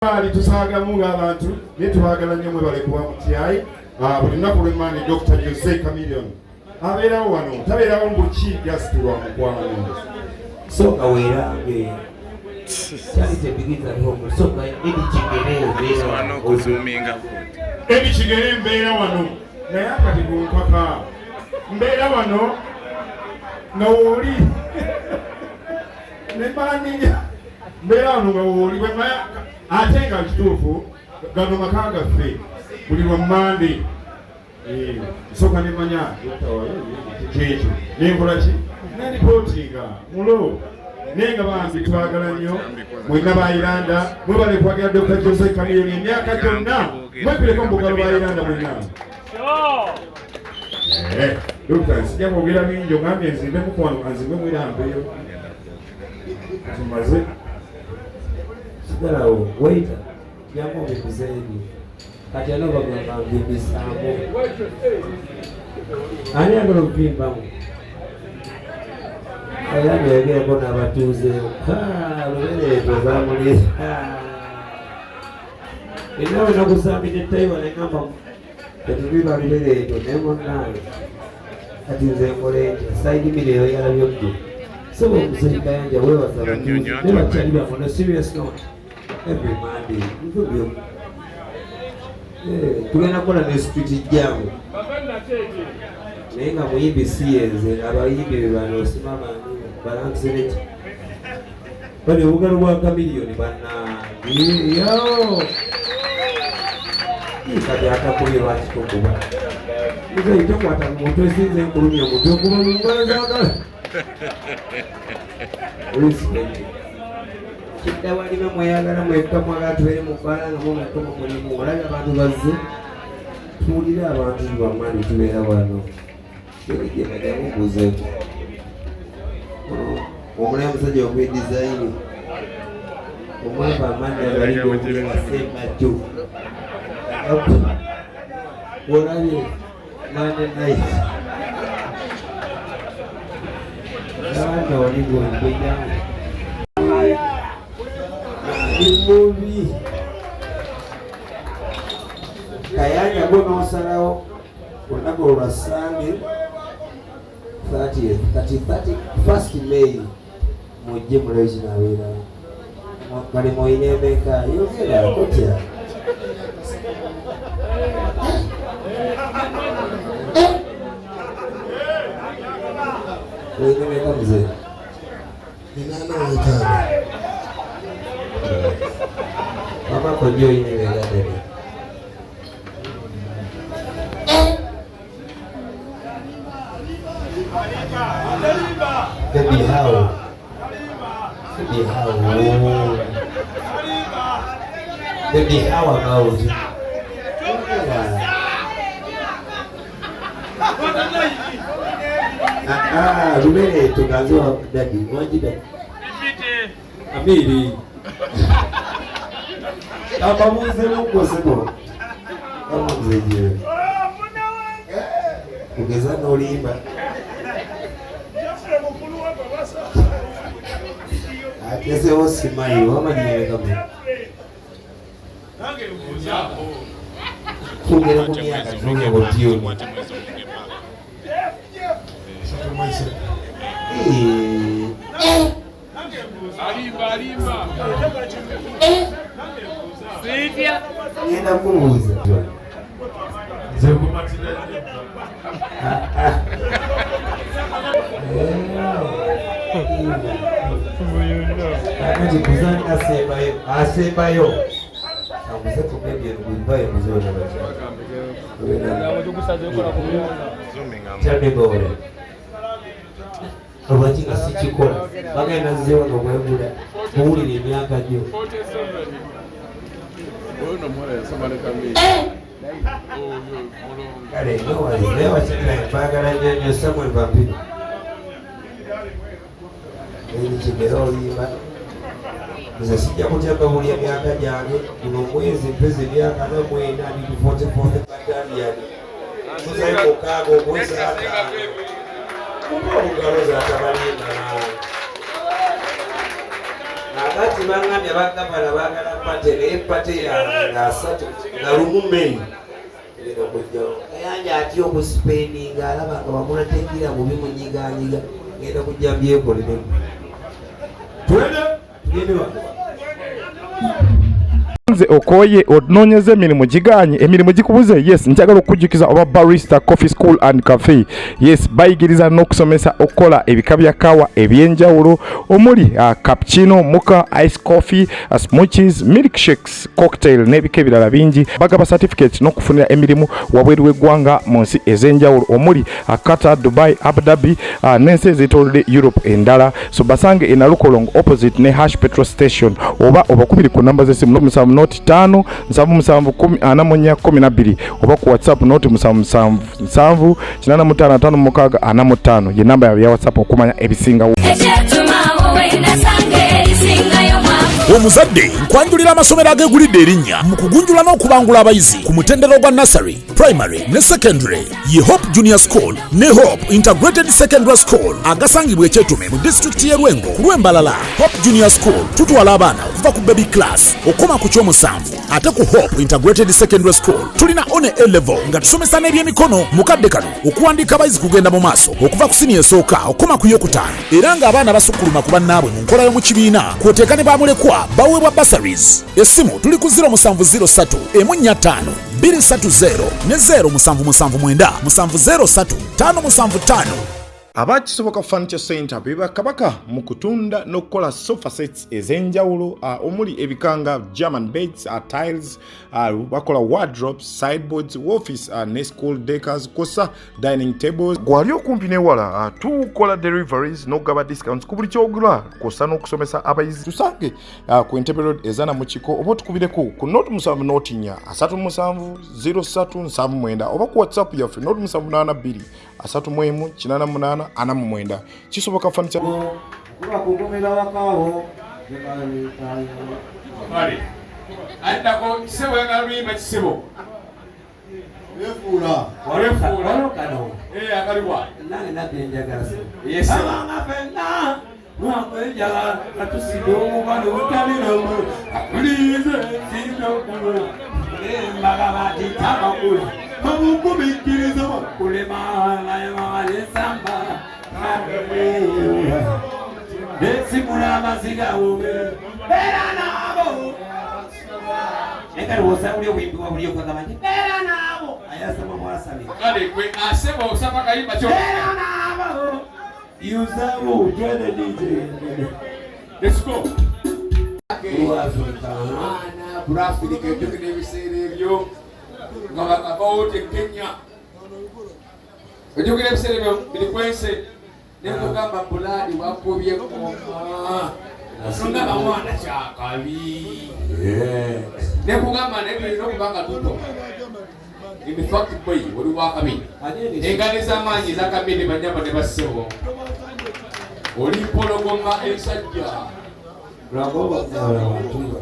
Ali tusaagamu ng'abantu naye tubaagala nnyo, mwebale kuba mutyayi. Ah, buli lunaku lw'emmande Dr. Jose Chameleone abeerawo wano, tabeerawo mbuki just lwa mukwano. Soka weerange. Charity begins at home. Soka Eddie Kigere obeera Wano wano. okuzuuminga. Eddie Kigere mbeera wano, naye akati gumpaka mbeera wano nga wooli nemala ninja mbeera wano nga wooli bwemaya, ate nga kituufu gano maka gaffe buli lwa Mmande. Nsooka nemanya kyekyo nenkola ki neripootinga mulo, naye nga bambi twagala nnyo mwenna ba Iranda, mwebale kwagira Dr. Jose Chameleone emyaka gyonna. Mwepireko mu bugalo ba Iranda mwenna. Dokita, nsijja kwogera bingi, ogambye nzimbe mukwano, anzimbe mwerampeyo tumaze. Sigalawo waiter jangu obimbize ebyo. Kati ano bagamba mbimbisaamu. Ani agala okuvimbamu? Era byogereko n'abatuuze. Lubereeto zamuli. Era we nakusambidde Taiwa ne ŋŋamba tetubiba lubereeto, naye munnange kati nze nkola etya? Side mire eyo yalabye ggwe. Sebo omuzeeyi Kayanja, weebaza abatuuze ne bakyali bamwe. On a serious note, every Monday nvubyo tugenda kukola ne street jam, naye nga muyimbi si yenze, abayimbi be bano osimamani balankisereki bali obugalo bwa Chameleone bannange yo. Kati atakubye lwaki tokuba? Muzeeyi, tokwata mu mutwe, sinze nkulumya omutwe, okuba mu ngalo zagala. Respect kidda walime mweyagala mwekka, mwagala tubeere mu bbaala nga mumwekka mulimu. Olabye abantu bazze, tuwulire abantu bamani tubeera wano genajamubuzeeko omulayi omusajja okwe design omwava amaanyi agaligowasemajjo olabye Monday night abaana oli gwenjangu ndi mubi. Kayanja gwo n'osalawo olunaku olwa Sande 30th, kati 31st May mujje mulabe kinaabeerawo. Kale mwine emeka? Yogera kotya. Oyina emeka, mzee? 85. Mama kojja, oyina emeka dede? Baby, how? Baby, how? Baby, how about? Yeah. Ah, ah, Lubere tuganze wa daddy. Wangi daddy. Amiri. Ababuze mukosebo. Kama mzeje. Kugeza n'olimba. Atezewo simayi wamanyire kama. Tugera ku myaka tunye otyo. 31. Eh. Alimba, alimba. Ngenda kubuuza. Nze nkumatira nnyo. Ah, ah. Kakati kuzani asembayo, asembayo abuze ku media gwivayo muzeewe nabakyala. Tell me about it. Lwaki nga sikikola bagenda nzeewo nokwegula muwulira emyaka gyo? Oyo no muwala yasoma ne Kamili. Oyo mulongo. Kale nowazi naye wakikira mpagala nnyo nnyo. Samuel Vampiro eri kigere olimba. Nze sijja kutya buli emyaka gyange. Guno omwezi mpeza emyaka 49, ndi ku 44th battalion, muzayi 6 omwezi 5. Kuba obugalo zatabalimba. Kakati bangambye abagavana baagala party, naye party yange nga 30 nga 1 May egenda okujjawo. Kayanja atya okuspendinga, alaba nga bamulateekira bubi munyiganyiga, ngenda kujja mbyekoleremu. Twende. Tugende wa? Nze okoye onoonyeza emirimu giganye, emirimu gikubuze. Yes, njagala okukujjukiza oba Barista Coffee School and Cafe. Yes, bayigiriza n'okusomesa okukola ebika bya kawa ebyenjawulo omuli cappuccino, mocha, ice coffee, smoothies, milkshakes, cocktail n'ebika ebirala bingi. Bagaba certificate n'okufunira emirimu wabweru w'eggwanga mu nsi ez'enjawulo omuli Qatar, Dubai, Abu Dhabi n'ensi ezeetoolodde Europe endala. So basange e Nalukolongo opposite ne Hash Petrol Station, oba obakubiri ku namba z'essimu 07 nought 5 77 10 44 12, oba ku WhatsApp nought 7 7 7 85 56 45 ye namba yaabwe ya WhatsApp okumanya ebisingawo. Omuzadde, nkwanjulira amasomero ageegulidde erinnya mu kugunjula n'okubangula abayizi ku mutendera ogwa nursery, primary ne secondary, ye Hope Junior School ne Hope Integrated Secondary School agasangibwa Ekyetume mu disitulikiti y'e Lwengo ku lw'Embalala. Hope Junior School tutwala abaana okuva ku baby class okukoma ku kyomusanvu, ate ku Hope Integrated Secondary School tulina one A level nga tusomesa n'ebyemikono. Mu kadde kano okuwandiika abayizi kugenda mu maaso okuva ku siniya esooka okukoma ku yokutaano, era ng'abaana basukkuluma ku bannaabwe mu nkola y'omu kibiina, kw'oteeka ne bamulekwa baweebwa bursaries. Essimu tuli ku 0703 145 230 ne 0779 703 575. Aba Kisoboka Furniture Center be bakabaka mu kutunda n'okukola sofa sets ez'enjawulo, omuli ebikanga German beds, tiles, bakola wardrobes, sideboards, office ne school decors kwossa dining tables. Gwali okumpi n'ewala, tukola deliveries n'okugaba discounts ku buli kyogula kwossa n'okusomesa abayizi. Tusange ku Entebbe Road ezana mu kiko, oba otukubireko ku nought 7 nought 4 37 03 79, oba ku WhatsApp yaffe nought 7 8 2 31 88 49. Kisoboka Furniture. Kuba kugumira wakawo. Kale addako kisebo, yagala luyimba kisebo. Wefuula. Wefuula. Waliwo kano. Eh, akaliwa? Nange nadde njagala. Yes. Abanga fenna lwakwenjala katusidde omubano butaliramu atulize sindokulu embagaba titamakulu obugumiikiriza kulema nesamba nesimula amaziga ube beera nabo. Naye kati wosaba buli obuyimbi buli okagamba nti beera nabo ayasama bwasabye. Kale gwe asebo osaba kayimba kyo. Beera nabo yuzawo twende DJ. Let's go. Blue Africa. Mwana, Blue Africa, ejjukira ebiseera ebyo nga bakavawo te Kenya. Ojjukira ebiseera ebyo biri kwense nekugamba Bulaadi wakubye koma nongamba mwana kyakabi nekugamba naye tulina okuba nga tuto. In fact, boy, oli wakabi, engalo ez'amaanyi ezakamiri banyama ne bassebo, oli mpologoma ensajja. Lwakuba bantu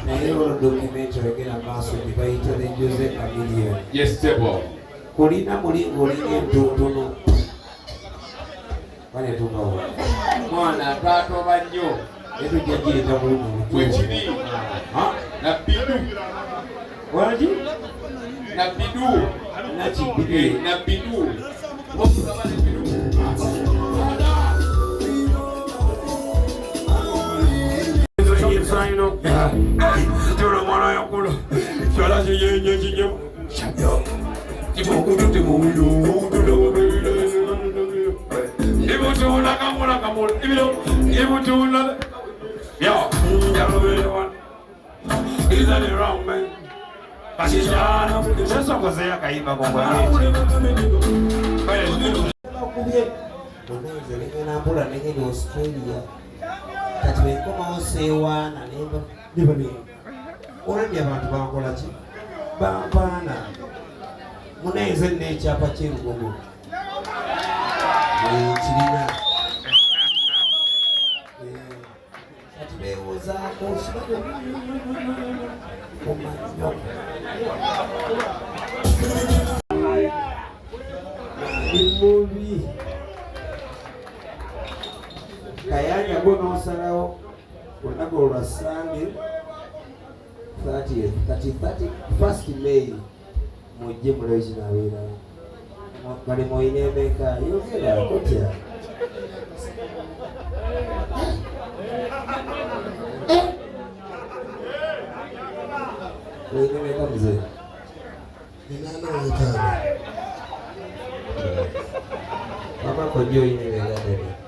naye olwo documentary egenda maaso gye bayita ne Jose Chameleone. Yes, sebo. Kulina muli ng'olinga entontonu banetungawo. Mwana twatoba nnyo. Naye tujja gireeta muli mu Bwekiri nabbidu. Wangi? Nabbidu. Nakibiri. Nabbidu. Bakubye munanze negenda mpola negenda Australia. Kati bwenkomawo seewaana nemba olabye abantu bankola ki, bampaana. Munenze n'ekyapa ky'erugogo kirina. Kati beewozaako omanyo ndi mubi. Kayanja gwo n'osalawo. Olunaku olwa Sunday 30th, 30, 31st May mujje mulabe kinaabeerawo. Bali muyina emeka yogera kotya. Oyina emeka mzee? 85. Mama kojja oyina emeka dede?